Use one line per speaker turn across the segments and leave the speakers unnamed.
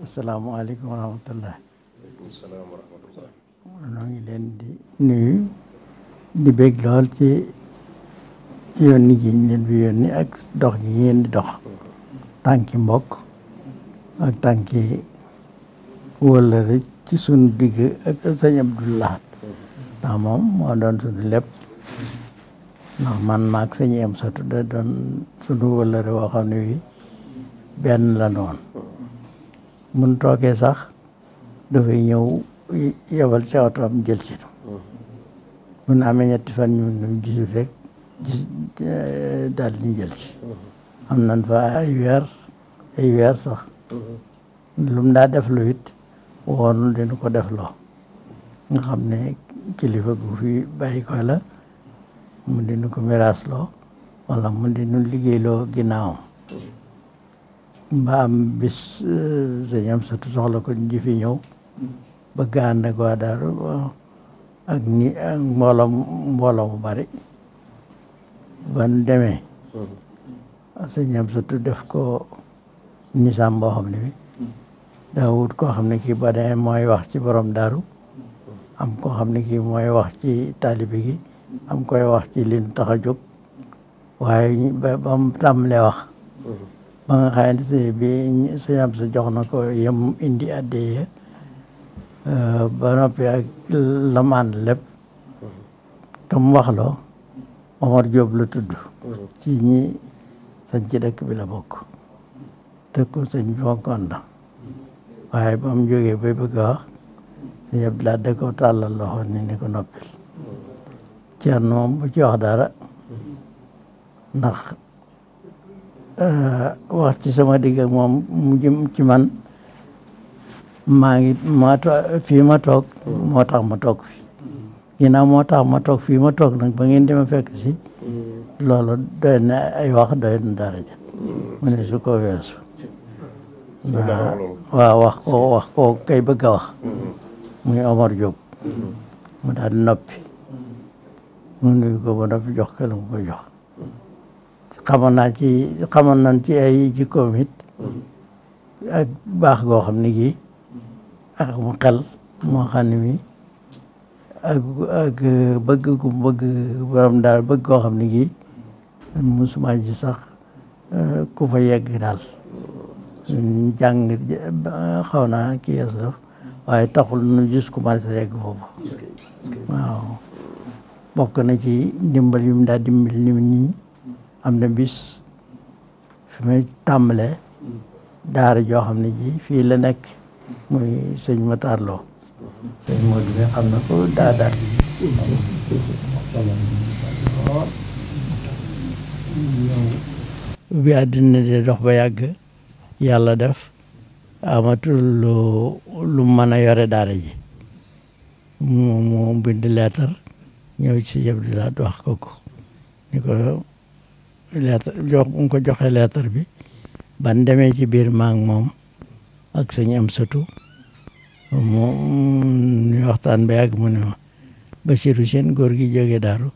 asalaamaaleykum wa rahmatullah.
waaleykum salaam wa rahmatullah.
noo ngi leen di nuyu di bég lool ci yónni gi ñu leen fi yónni ak dox gi ngeen di dox tànki mbokk ak tànki wëllëre ci sunu digg ak sëñ Abdou Lahad ndax moom moo doon sunu lépp ndax man maag sëñ Amsatu da doon sunu wëllëre woo xam ne wi benn la noon mun toogee sax dafay ñëw yebal ci otoom jël si mun amee ñetti fan ñu gisul rek daal di jël si am nañ fa ay weer sax lu mu daa def lu it woonu dina ko def loo nga xam ne kilifa gu fi bàyyi ko la mu dina ko miraas loo wala mu dina liggéey loo ginnaawam ba am bis sëñ Amsatu soxla ko ji fi ñëw bëgg ànd ak waa Daaru ak mbooloo mu bari ban demee sëñ Amsatu def ko nisaam boo xam ne bi daa wut koo xam ne kii ba demee mooy wax ci borom Daaru am koo xam ne kii mooy wax ci taalibe gi am koy wax ci li nu tax a jóg waaye ba mu tàmbalee wax ba nga xamante ne bi sëñ Amsa jox na ko yem indi addiya ba noppi ak lamaan lépp kam waxloo Omar Diop la tudd ci ñi sañ ci dëkk bi la bokk te ko sëñ bi fonkoon na waaye ba mu jógee bay bëgg a wax sëñ Abdou Lahad da ko tàllal loxo ni ko noppil Ceerno moom bu ci wax dara ndax wax ci sama digg ak moom mu jëm ci man fii ma toog moo tax ma toog fi ginnaaw moo tax ma toog fii ma toog nag ba ngeen dima fekk si loolu doy na ay wax doy na daraja mu ne su ko weesu waaw wax ko kay bëgg a wax muy Omar Diop mu daal di noppi mu nuyu ko ba noppi jox ko la mu ko jox xamoon nañ ci ay jikkoom it ak baax goo xam ne gii ak mu xel moo xam ne mi ak bëgg gu bëgg borom daal bëgg koo xam ne gii musuma ji sax ku fa yegg daal jàng xaw naa kii yes daf waaye taxul nu gis ku ma sa yegg foofu waaw bokk na ci ndimbal yu mu daa dimbali nit ñi am na bis fi may tàmbalee daara joo xam ne ji fii la nekk muy sëñ Matar Lo sëñ Modou bi xam na ko daal bi àddina de dox ba yàgg yàlla def amatul lu mën a yore daara ji mu bind leetar ñëw ci Abdou Lahad wax ko ni ko leetar mu ko joxe leetar bi ban demee ci biir maa ngi moom ak sëñ Amsatu ñu waxtaan ba yàgg mu ne ma Basiru seen góor gi jóge Daaru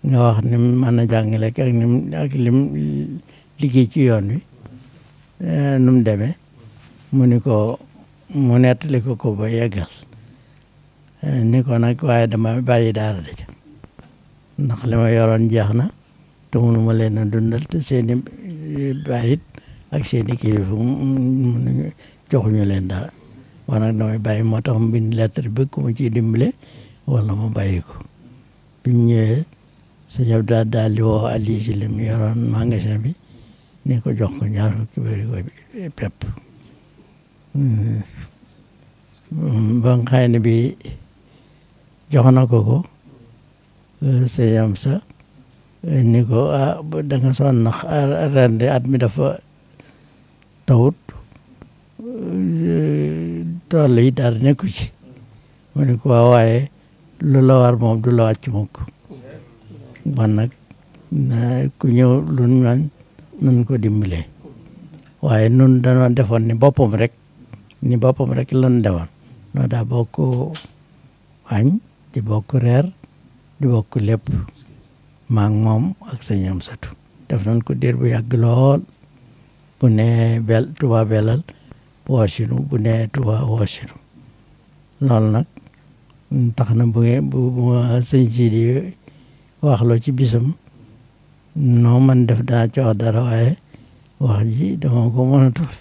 nga wax ni mu mën a jàngale ak lim liggéey ci yoon wi nu mu demee mu nettali ko ba yeggal ni ko nag waaye dama bàyyi daara da ca ndax li ma yoroon jeex na te mënuma leen a dundal te seeni bàyyit ak seeni kilifa joxuñu leen dara waaye nag damay bàyyi moo tax mu bind lettre bi ku ma ciy dimbale wala ma bàyyi ko bi mu ñëwee sëñ Abdou Lahad daal di woo Aliou si li mu yoroon magasin bi ni ko jox ko ñaar fukki bëri ko pepp ba nga xëy ne bi jox na ko sëñ Amsa ni ko da nga sonn ndax ren de at mi dafa tawut tool yi daal nekku ci mu ni ko waaye lu la war moom du la wàcc mukk man nag ku ñëw lu nan ko dimbalee waaye nun dañoo defoon ni boppam rek lan defoon noo daa bokk añ di bokk reer di bokk lépp maa ngi moom ak sëñ Amsatu def nañ ko diir bu yàgg lool bu ne Touba Belal woosinu bu nee Tuubaa woosinu loolu nag tax na bu ma sëñ Sidi waxloo ci bisam noo man def daa ci wax dara waaye wax ji dama ko mënatul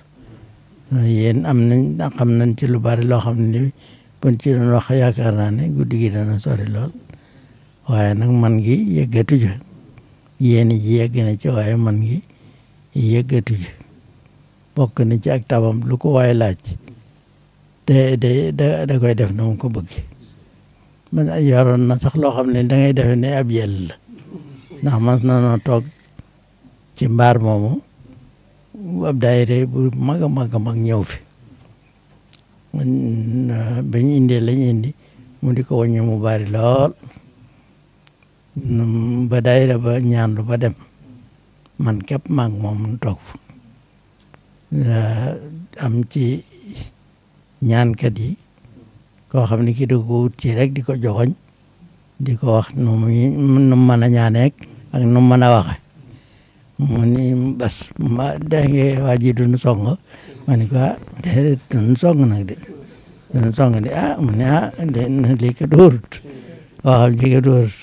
yéen am nañ xam nañ ci lu bari loo xam ne buñ ci doon wax yaakaar naa ne guddi gi dana sori lool waaye nag man gi yëggatu ji yéen ji yegg na ci waaye man gi yëggatu ji bokk na ci ak tabam lu ko waaye laaj te da koy def na mu ko bëgg man yoroon na sax loo xam ne da ngay defe ne ab yell la ndax mas na noo toog ci mbaar moomu ab daayira bu mag a mag a mag ñëw fi bañ indee lañ indi mu di ko wàññi mu bari lool ba daayira ba ñaandu ba dem man képp maag moom mu toog fa am ci ñaankat yi koo xam ne kii da ko wut ci rek di ko joxoñ di ko wax nu mën a ñaaneek ak nu mën a waxe mu ni bas ma dégg nga waa ji duñu song ma ni ko déedéet duñu song nag de duñu song de mu ne lii ko dóorut waxam ji ko dóorut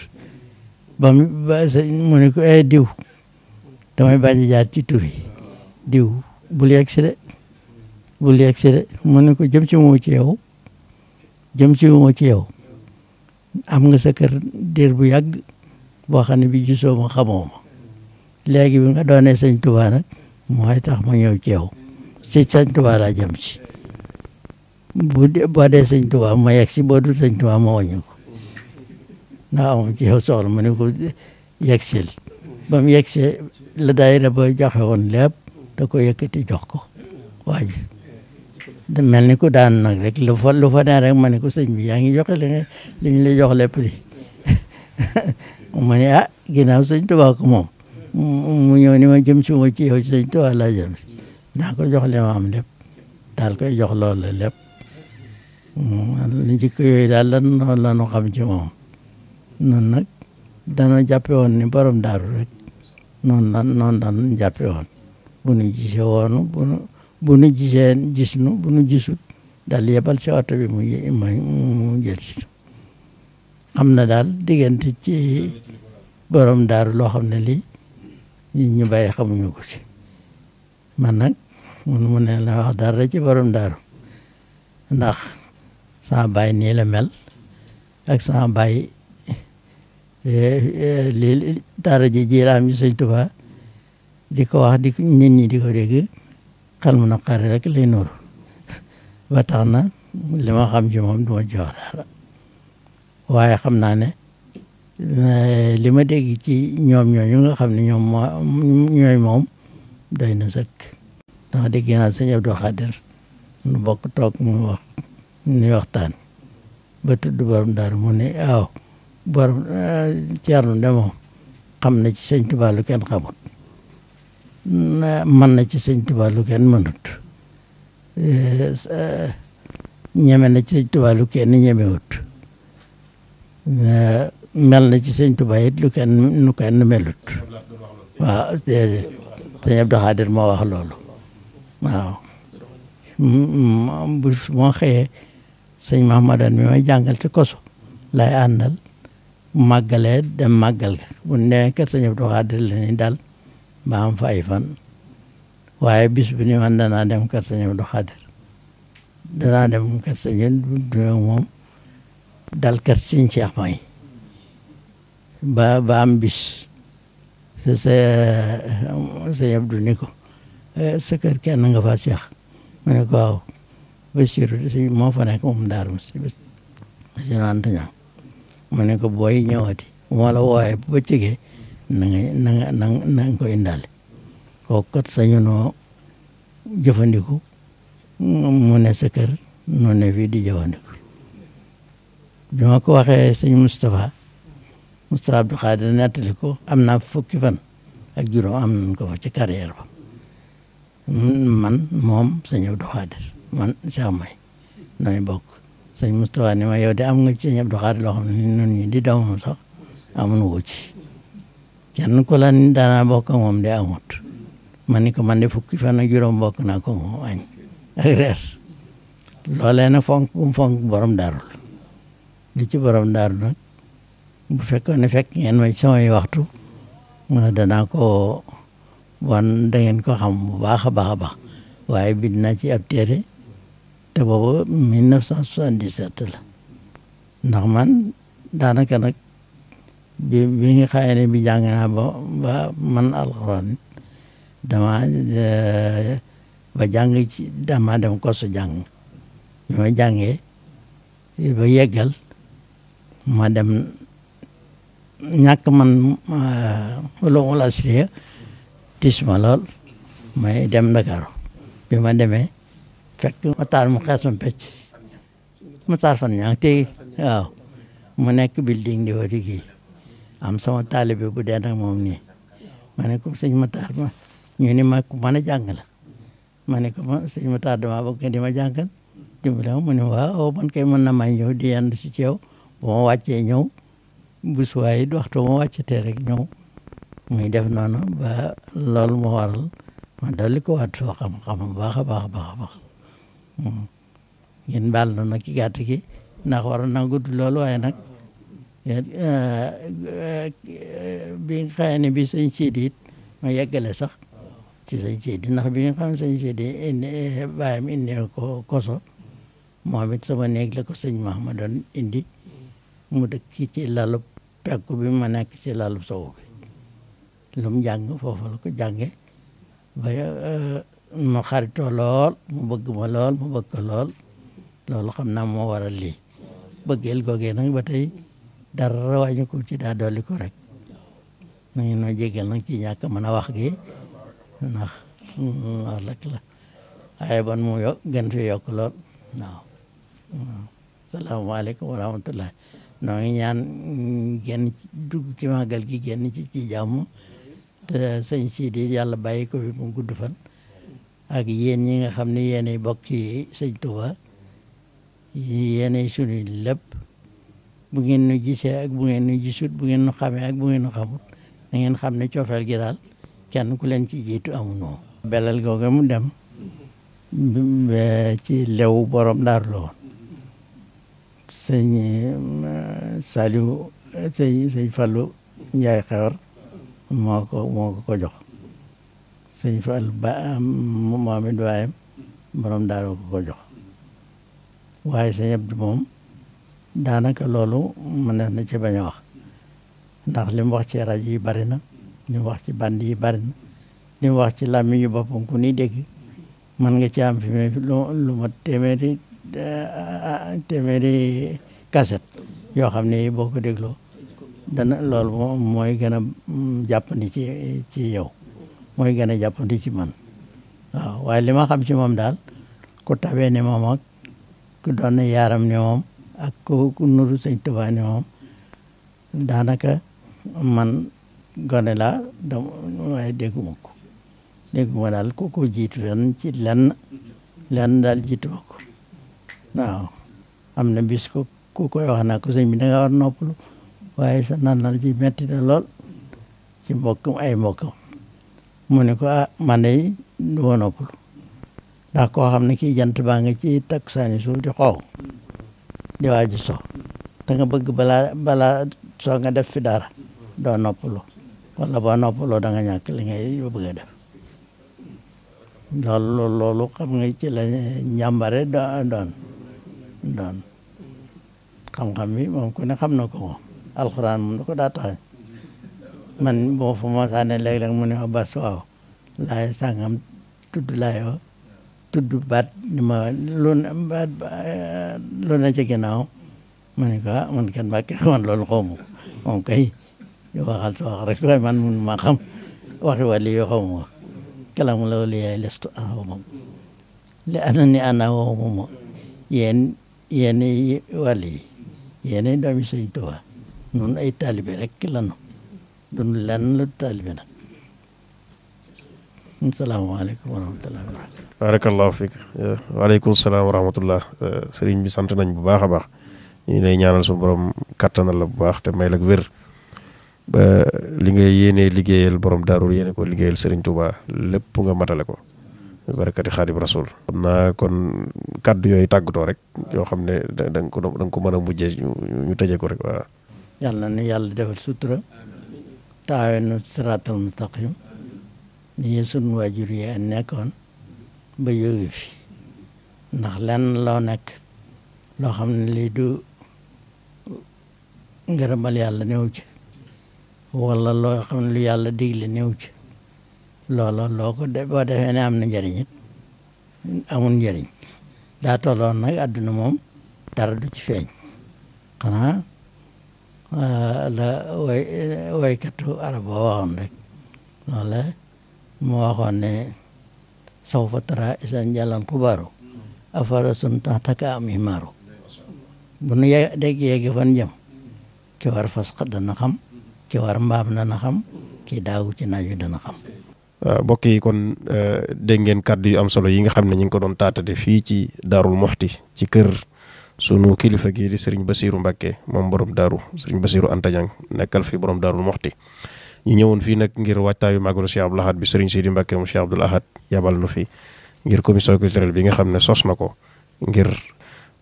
mu ni ko diw damay bañ a jaar ci tur yi diw bul yegg si de bul yegg si de mu ni ko jëm ci moo ci yow jëm ci moo ci yow am nga sa kër diir bu yàgg boo xam ne bi gisoo ma xamoo ma léegi bi nga doonee sëñ Tuubaa nag mooy tax ma ñëw ci yow si sëñ Tuubaa laa jëm si boo dee sëñ Tuubaa ma yegg si boo dul sëñ Tuubaa ma wàññi ko ndax amu ci yow soxla mu ne ko yegg sil ba mu yegg see la daayira ba joxe woon lépp da ko yëkkati jox ko waa ji mel ni ku daan nag rek lu fa ne rek ma ne ko sëñ bi yaa ngi joxe li ñu lay jox lépp di ma ne ginnaaw sëñ Tuubaa ko moom mu ñëw ni ma jëm si ma ci yow sëñ Tuubaa laa jëm naa ko jox li ma am lépp daal koy jox loolu la lépp li jikko yooyu daal la nu xam ci moom noonu nag danoo jàppe woon ni borom daaru rek noonu daan jàppe woon bu nu gisee woonu bu nu gisee gis nu bu nu gisut daal yebal si oto bi mu jël si xam na daal diggante ci borom daaru loo xam ne lii ñu bàyyi xamuñu ko ci man nag mu ne la wax dara ci borom daaru ndax sama baay nii la mel ak sama baay lii daara ji jiiraam yi sëñ Tuubaa di ko wax di nit ñi di ko dégg xel mu naqari rek lay nuru ba tax na li ma xam ci moom du ma jox dara waaye xam naa ne li ma dégg ci ñoom ñooñu nga xam ne ñooy moom doy na sëkk ndax dégg naa sëñ Abdou Khadir nu bokk toog mu wax ni waxtaan ba tudd borom daaru mu ne waaw borom Ceerno de moom xam na ci sëñ Tuubaa lu kenn xamut mën na ci sëñ Tuubaa lu kenn mënut ñeme na ci sëñ Tuubaa lu kenn ñemewut mel na ci sëñ Tuubaa it lu kenn melut waaw sëñ Abdou Khadir moo wax loolu waaw bu moo xëyee sëñ Mahamadan mi may jàngal ci koso lay àndal màggalee dem màggal ga bu nee kër sëñ Abdou Khadir la ni daal ba am fa ay fan waaye bis bu ni man danaa dem kër sëñ Abdou Khadir danaa dem kër sëñ moom dal kër sëñ Cheikh May ba am bis sa sëñ Abdou ni ko sa kër kenn nga fa Cheikh mu ne ko waaw Bassirou si moo fa nekk moom daar ma si Bassirou Anta Niang mu ne ko booy ñëwati moo la wooyee bu ba cegee na nga ko indaale kooku kat sañu noo jëfandiku mu ne sa kër noo ne fii di jëfandiku bi ma ko waxee sëñ Moustapha Abdou Khadir nettali ko am naa fukki fan ak juróom am nañ ko fa ci carrière ba man moom sëñ Abdou Khadir man Cheikh May nooy bokk sëñ Moustapha ni ma yow de am nga ci sëñ Abdou Khadir loo xam ne nun ñi di doomam sax amuñu ko ci kenn ku la ni daanaa bokk moom de amut man ni ko man de fukki fan ak juróom bokk naa ko moom añ ak reer loolee nag fonk borom daaru li ci borom daaru nag bu fekkoon ne fekk ngeen ma samay waxtu danaa ko wan da ngeen ko xam bu baax a baax a baax waaye bind naa ci ab téere te boobu 1977 la ndax man daanaka nag bi nga xamee ne bi jàng naa ba man alxuraan dama dem kosu jàng bi ma jàngee ba yeggal ma dem ñàkk man ulumul asriya tis ma lool may dem Ndakaaru bi ma demee fekk ma taal mu xees ma pecc ma taal fan ñaa ngi tey waaw mu nekk building di wati kii am sama taalibe bu dee nag moom nii ma ne ko sëñ Matar ma ñu ni ma ku mën a jàng la ma ne ko sëñ Matar dama bëgg nga di ma jàngal dimbali ma mu ne waaw man kay mën na may ñëw di yendu si ci yow bu ma wàccee ñëw bu suwaay it waxtu ma wàccatee rek ñëw muy def noonu ba loolu moo waral ma dolli ko waat soo xam-xam bu baax a baax a baax a baax ngeen baal na nag ki gàtt gi ndax waroon naa gudd loolu waaye nag bi nga xam ne bi sëñ Sidi it ma yeggale sax ci sëñ Sidi ndax bi nga xam ne sëñ Sidi bàyyam indi ko koso moom it sama néeg la ko sëñ Mahamadoon indi mu dëkk ci lalu pekku bi ma nekk ci lalu sow bi lu mu jàng foofu la ko jànge ba ma xaritoo lool mu bëgg ma lool mu bëgg ko lool loolu xam naa moo waral lii bëggeel googee nag ba tey dara wàññi ko ci daa dolli ko rek na ngeen ma jégal nag ci ñàkk mën a wax gi ndax loolu rek la waaye bon mu gën fi yokk lool waaw salaamaaleykum wa rahmatullah noo ngi ñaan génn dugg ci màggal gi génn ci jàmm te sëñ Sidi yàlla bàyyi ko fi mu gudd fan ak yéen ñi nga xam ne yéenay bokk ci sëñ Touba yéenay suñu lépp bu ngeen nu gisee ak bu ngeen nu gisut bu ngeen nu xamee ak bu ngeen nu xamut da ngeen xam ne coofeel gi daal kenn ku leen ci jiitu amunoo belal googu mu dem ci lew borom daaru la woon sëñ Saliou sëñ Fallou Ndiaye xewar moo ko jox sëñ Fall ba moom it waayam borom daaru ko jox waaye sëñ Abdou moom daanaka loolu mën na ci bañ a wax ndax li mu wax ci rajo yi bari na li mu wax ci band yi bari na li mu wax ci làmmiñ yu boppam ku ni dégg mën nga ci am fi lu ma téeméeri kaset yoo xam ne boo ko dégloo dana loolu moom mooy gën a jàppandi ci yow mooy gën a jàppandi ci man waaw waaye li ma xam ci moom daal ku tabee ni moom ak ku doon na yaaram ni moom ak ku nuru sëñ Tuubaa ni moom daanaka man gone laa waaye dégguma daal ku ko jiitu ren ci lenn daal jiitu ko waaw am na bis ku koy wax naa ko sëñ bi da nga war noppalu waaye sa nandal ji metti na lool ci ay mbokkam mu ne ko man de du ma noppalu ndax koo xam ne kii jant baa nga ci takkusaani suuf di xoox di waaju so te nga bëgg balaa soo nga def fi dara doo noppalu wala boo noppaloo da nga ñàkk li ngay bëgg a def loolu xam nga ci la njàmbare doon xam-xam bi moom ku ne xam na ko moom alxuraan moom da ko daa tax man boo fa ma saane léeg-léeg mu ne ma bas waaw laay sàngam tudd laayoo tudd baat ni ma lu na ci ginnaaw ma ne ko man kenn Mbàkke man loolu xawma ko moom kay waxal sa wax rek waaye man mun ma xam waxi wàlli yoo xawma ko kalamu la wali yaay lestu xawma ko li ana ni ana waxuma yéen wàlli yi yéen doomi Sëñ Tuubaa nun ay taalibe rek lanu dun lenn lu taalibe nag asalaamaaleykum wa rahmatulah wa barakatu
barakallahu fiik waaleykum salaam wa rahmatullah sëriñ bi sant nañ bu baax a baax ñu lay ñaanal suñu borom kattanal la bu baax te may la wér ba li nga yéenee liggéeyal borom daaru yéene ko liggéeyal sëriñ Touba lépp nga matale ko barakati xaadim rasul. xam naa kon kàddu yooyu tàggatoo rek yoo xam ne da nga ko mën a mujjee ñu tëjee ko rek waaw.
yàlla na yàlla defal sutura taawe nu siraatal mustaqim ni sunu waajur yi nekkoon ba jóge fi ndax lenn loo nekk loo xam ne lii du ngërëmal yàlla néew ci wala loo xam ne lu yàlla digle néew ci loola loo ko boo defee ne am na njëriñ it amul njëriñ daa tolloon nag àdduna moom dara du ci feeñ xanaa la waykatu arab ba waxoon rek loola mu waxoon ne sawfa tara isan jalan kubaaru afara sun taxtaka am himaaru bu nu yegg fan jëm ki war fas dana xam ki war mbaam dana xam ki daagu ci naaju dana xam.
waaw mbokk yi kon dégg ngeen kàddu yu am solo yi nga xam ne ñu ngi ko doon taatate fii ci Daarul Muxti ci kër sunu kilifa gii di Serigne Bassirou Mbacké moom borom daaru Serigne Bassirou Anta Niang nekkal fi borom Daarul Muxti ñu ñëwoon fii nag ngir waajtaayu màggalu Cheikh Abdoul Ahad bi Serigne Sidi Mbacké mu Cheikh Abdoul Ahad yabal nu fi ngir commission culturelle bi nga xam ne sos na ko ngir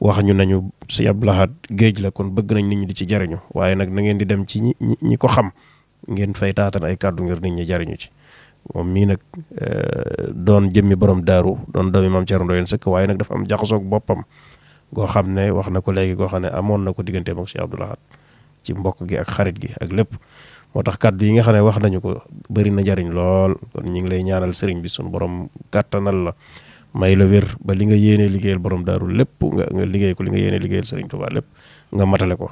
wax ñu nañu Cheikh Abdoul Ahad géej la kon bëgg nañ nit ñi di ci jariñu waaye nag na ngeen di dem ci ñi ko xam ngeen fay taatan ay kàddu ngir nit ñi jariñu ci. moom mii nag doon jëmmi borom daaru doon doomi maam Thierno Ndoye Sëkk waaye nag dafa am jaxasoog boppam goo xam ne wax na ko léegi goo xam ne amoon na ko digganteem ak Cheikh Abdoul Ahad ci mbokk gi ak xarit gi ak lépp moo tax kàddu yi nga xam ne wax nañu ko bëri na jariñ lool kon ñu ngi lay ñaanal sëriñ bi suñu borom kàttanal la may la wér ba li nga yéene liggéeyal borom daaru lépp nga liggéey ko li nga yéene liggéeyal sëriñ Tuubaa lépp nga matale ko